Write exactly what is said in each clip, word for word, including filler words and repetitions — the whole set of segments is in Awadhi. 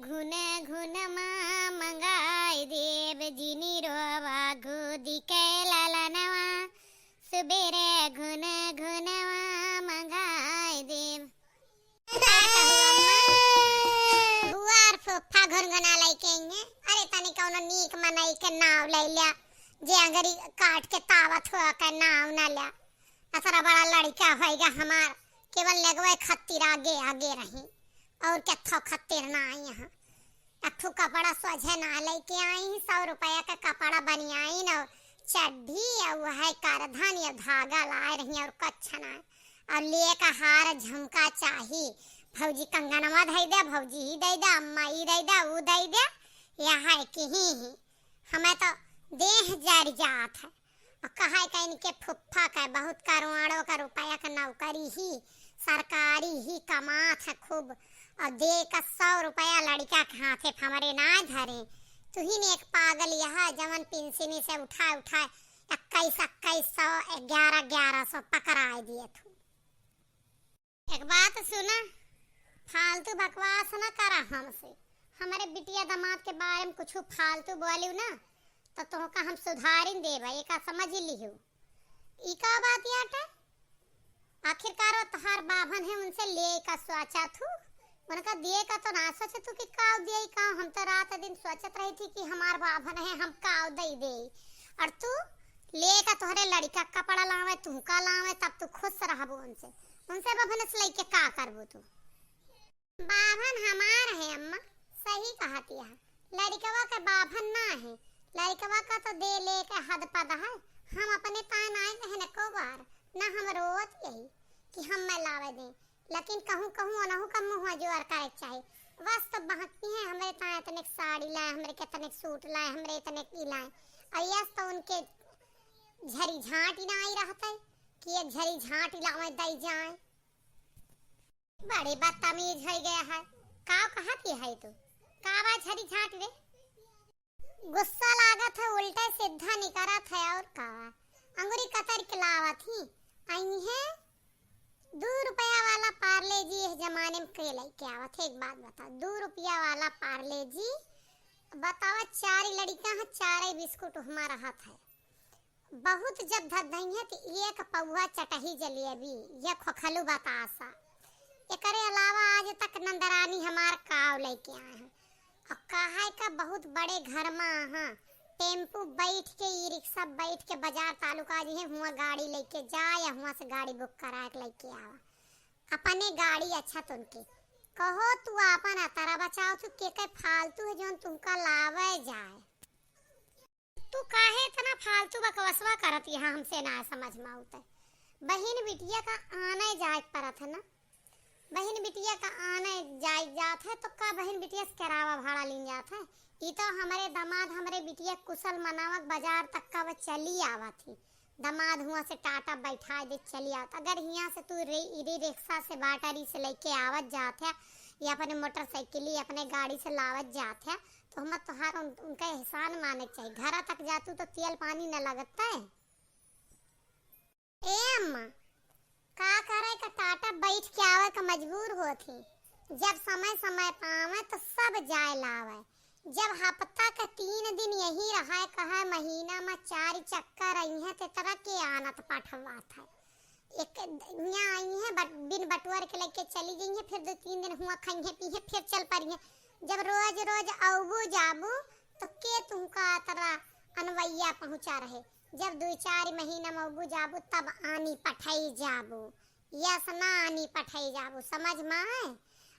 घुन घुन मा मंगाई देब, जिनी रोवा गोदी के ललनवा, सुबेरे घुन घुन मा मंगाई देब। का कहू अम्मा? बुआ और फूफा घुनघुना लइके अइहें। अरे तनी कउनो नीक मनई के नाव लइ ल्या, जे अंगरी काट के तावत हो के नाव न ल्या। असरा बड़ा लड़िका होइगा हमार, केवल लेगवे खत्तिर आगे आगे रही, और केथो खत्तिर ना आई यहाँ। एक ठो कपड़ा सोझे ना लइके आई, सौ रुपया का कपड़ा बनियाइन और चड्ढी और वह करधन या धागा लाए रही और कच्छ ना। और लिए का हार झुमका चाही, भौजी कंगनवा धइ दे, भौजी ई दइ दे, अम्मा ई दइ दे, ऊ दइ दे, यह है कि ही ही। हमें तो देह जर जात है। और कहे का इनके फुफ्फा का बहुत करोड़ों का रुपया का नौकरी ही, सरकारी ही कमात है खूब। और दे का सौ रुपया लड़िका के हाथे फमरे ना धरे। तुहिन एक पागल यह जवन पिंसिनी से उठाए उठाए इक्कीस इक्कीस सौ, ग्यारह ग्यारह सौ पकड़ाए दिए थू। एक बात सुना, फालतू बकवास न करा हमसे। हमरे बिटिया दामाद के बारे में कुछ फालतू बोलियो ना, तो तोहका हम सुधारिन देबा, एका समझ लिहो। ई का बात याटे? आखिरकार वो तोहार बाभन है, उनसे ले का सोचा थू, उनका दिए का तो ना सोचे तू कि काव दिए काव। हम तो रात दिन सोचत रही थी कि हमार बाभन है, हम काव दे दे, और तू ले का तोहरे लड़िका कपड़ा लावे, तुमका लावे, तब तू खुश रहबो उनसे। उनसे बभनस लइके का करबो तू? बाभन हमार है अम्मा, सही कहती है। लड़िकवा के बाभन ना है, लड़िकवा का तो दे ले के हद पद है। हम अपने तान आए कहने को बार, ना हम रोत यही कि हम मैं लावे दें, लेकिन कहूँ कहूँ ओनहु का मुँह जोर करे के चाही। बस तो बहकती हैं, हमरे तान इतने साड़ी लाए, हमरे के इतने सूट लाए, हमरे इतने ई लाए, और यस तो उनके झरी झांटी ना आई रहता है कि एक झरी झांटी लावे दई जाए। बड़ी बदतमीज होइ गया है। का कहत ही है तू? का बा झरी झांट रे? गुस्सा लागत है, उल्टे सीधा निकरत है और का? अंगुरी कतर के लावत ही। अइहें दू रुपया वाला पार्ले जी इस जमाने में के लइके आवत है? एक बात बता, दू रुपया वाला पार्ले जी बतावा, चार लड़िका है, चार बिस्कुट हमारा हाथ है। बहुत जब धधइहें त एक पौवा चटही जलेबी, ये खोखलू बतासा। एकरे अलावा आज तक नंदरानी हमार काव लइके आए हैं। और कहे का बहुत बड़े घर में हाँ, टेम्पू बैठ के, ई रिक्शा बैठ के बाजार तालुका जी हैं, हुआ गाड़ी लइके जा या हुआ से गाड़ी बुक करा के लइके आवा। अपने गाड़ी अच्छा तुनके कहो तू आपन अतरा बचाओ, तू के के फालतू है जौन तुमका लावे जाए। तू काहे इतना फालतू बकवसवा करत यहाँ, हमसे ना समझ में आवत है। बहिन बिटिया का आने जाए के परत है ना, बहिन बिटिया का आने जाए जात है तो का बहिन बिटिया से किरावा भाड़ा लीन जात है? ई तो हमरे दामाद हमरे बिटिया कुशल मनावक बाजार तक का वो चली आवत ही। दामाद हुआ से टाटा बैठा दे चली आवत। अगर हियाँ से तू रे, ई रिक्शा से बाटारी से लइके आवत जात है या अपने मोटरसाइकिल अपने गाड़ी से लावत जात है तो हम तोहार उन, उनका एहसान माने के चाही। घरा तक जातू तो तेल पानी न लगत है। ए अम्मा, का करे का टाटा बैठ के आवे का मजबूर होत ही। जब समय समय पावे तो सब जाए लावे। जब हफ्ता के तीन दिन यही रहे, कहे महीना में चार चक्कर अइहें, तेतरा के आनत पठवात है। एक यहाँ अइहें, बट-, बिन बटुअर के लइके चली जइहें, फिर दो तीन दिन हुआ खइहें पीहें, फिर चल परिहें। जब रोज रोज अउबू जाबू तो के तुमका अतरा अनवैया पहुँचा रहे? जब दुई चार महीना में अउबू जाबू तब आनी पठई जाबू, यस ना आनी पठई जाबू, समझ में आए?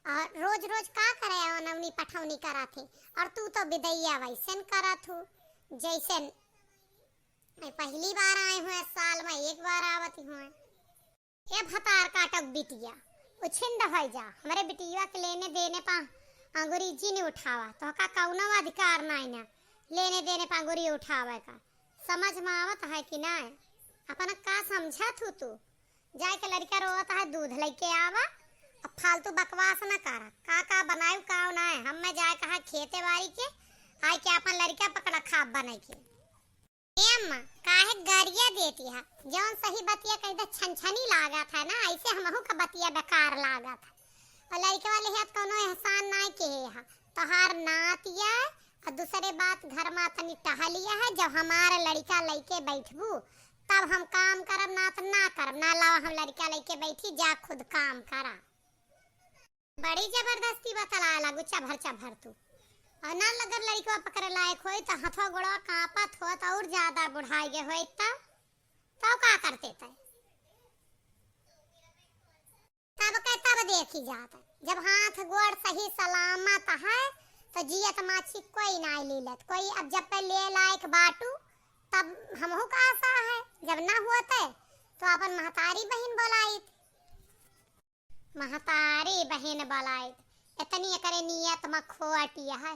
और रोज रोज का करे अनौनी पठौनी करत ही, और तू तो बिदैया वैसन करत हू जैसन पहली बार आए हुए, साल में एक बार आवत हुए। ए भतार काटक बिटिया, उछिंद होइ जा, हमरे बिटिया के लेने देने पा अंगुरी जिन उठावा, तोहका कउनो अधिकार नाई ना लेने देने पा अंगुरी उठावे का। समझ में आवत है कि नाई? अपना का समझत हू तू? जाए के लड़िका रोवत है, दूध लइके आवा, अब फालतू बकवास न करा। का का बनायू का नाई, हम मैं जाए कहा खेते बारी के, आए के अपन लड़िका पकड़ा खाब बनाई के। ए अम्मा, काहे गरिया देती है? जौन सही बतिया कह दे छनछनी लागत है ना, ऐसे हमहू का बतिया बेकार लागत है। और लड़िकवा लेहे त कौनो एहसान नाय किहे हा। तोहार नातिया, और दूसरे बात घर मा तनी टहलिया है, जब हमार लड़िका लइके बैठबू, तब हम काम करब, ना त ना करब, ना लावा हम लड़िका लइके बैठी, जा खुद काम करा। बड़ी जबरदस्ती बतलाए लागू, चभर चभर तू। और ना अगर लड़िकवा पकड़े लायक होई, त हथवा गोड़वा कांपत होत और ज्यादा बुढ़ाई गए होई, तब, तब का करते तय? तब के तब देखी जात है। जब हाथ गोड़ सही सलामत है, तो जियत माछी कोई नाय लीलत। कोई अब जब पे ले लायक बाटू, तब हमहू का आशा है। जब ना होत है, तो अपन महतारी बहिन बोलाइत। महतारी बहिन बोलाइत। इतनी एकरे नियत मा खोट है।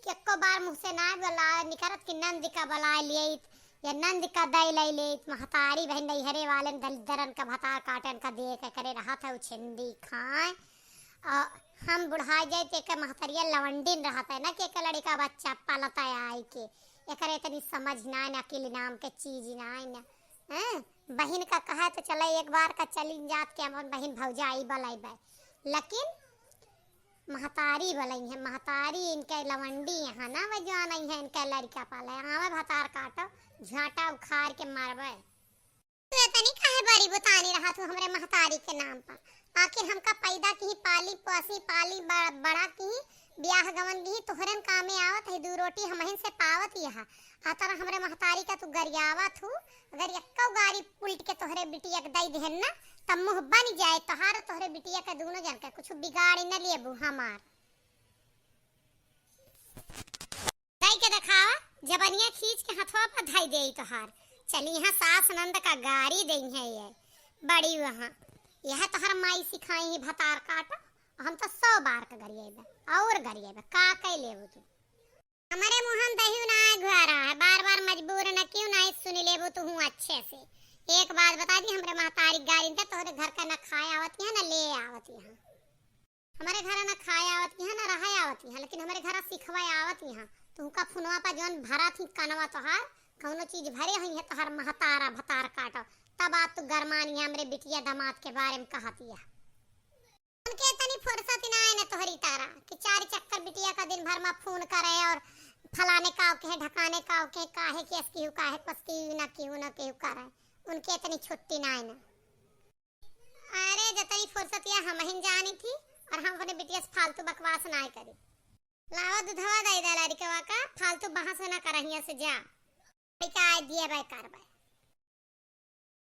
एको बार मुँह से ना बोला निकरत कि नंद का बोलाए लेइत, या नंद का दई लई लेइत। महतारी बहिन नैहरे वालेन दलिद्दरन का भतार काटन का देख करे रहत है उछिंदी खाए। और हम बुढ़ा जाए तो एक महतरिया लवंडिन रहत है ना, कि एक लड़िका बच्चा पलता है आई के। एकरे इतनी समझ ना, ना अकिल नाम के चीज ना, ना। हैं? बहिन का कहे तो चले एक बार का चली जात के अपन बहिन भौजाई बोलाइबे, लेकिन महतारी बोलाई है, महतारी इनके लवंडी यहाँ ना बजवान आई है, इनके लड़िका पाले आवे भतार काटो, झाटा उखाड़ के मारबे। तू इतनी काहे बड़ी बुतानी रहा तू हमरे महतारी के नाम पर? आखिर हमका पैदा की पाली पोसी पाली ब-, बड़ा की ब्याह गवन की तोहरन कामे आवत है, दू रोटी हमहिन से पावत यहा। आ तरह हमरे महतारी का तू गरियावत हू, अगर यक्को गारी उल्ट के तोहरे बिटिया के दई देहन ना, तब मुँह बन जाए तोहार, तोहरे बिटिया के दूनो जन के कुछ बिगाड़ न लेबू हमार। दई के देखावा, जबनिया खींच के हथवा पर धई देई तोहार। चली यहाँ सास नंद का गारी देई है ये। बड़ी वहाँ, यह तोहर माई सिखाई ही भतार काटो, हम तो सौ बार का गरिएबे, और गरिएबे, का कह लेबू तू? हमरे मुँहन दही ना घुआरा है, बार बार मजबूर न क्यों ना सुन लेबू तू हूँ अच्छे से। एक बात बता दी, हमरे महतारी गारी तो तोहरे घर का न खाए आवत यहाँ, न ले आवत यहाँ। हमरे घर न खाए आवत यहाँ, न रहे आवत यहाँ, लेकिन हमरे घर सिखवाए आवत यहाँ। तुहका फुनवा पर जौन भरा थी कनवा तोहार, कौनो चीज भरे हुई है तोहार महतारा भतार काटो, तब आज तू गरमानी हमरे बिटिया दामाद के बारे में कहत यह। उनके इतनी फुर्सत ही ना है ना तोहरी तारा कि चार चक्कर बिटिया का दिन भर में फोन करे और फलाने का के, ढकाने का के, काहे केस की हूँ, काहे पस की हूँ, ना की हूँ, ना की हूँ करे। उनके इतनी छुट्टी ना है ना। अरे, जतनी फुर्सत या हमहिन जानी थी और हम अपने बिटिया से फालतू बकवास ना करी। लावा दूधवा दई दा लड़िकवा का, फालतू बहस ना करहिया से जा। लड़िका आए दिए बे करबे।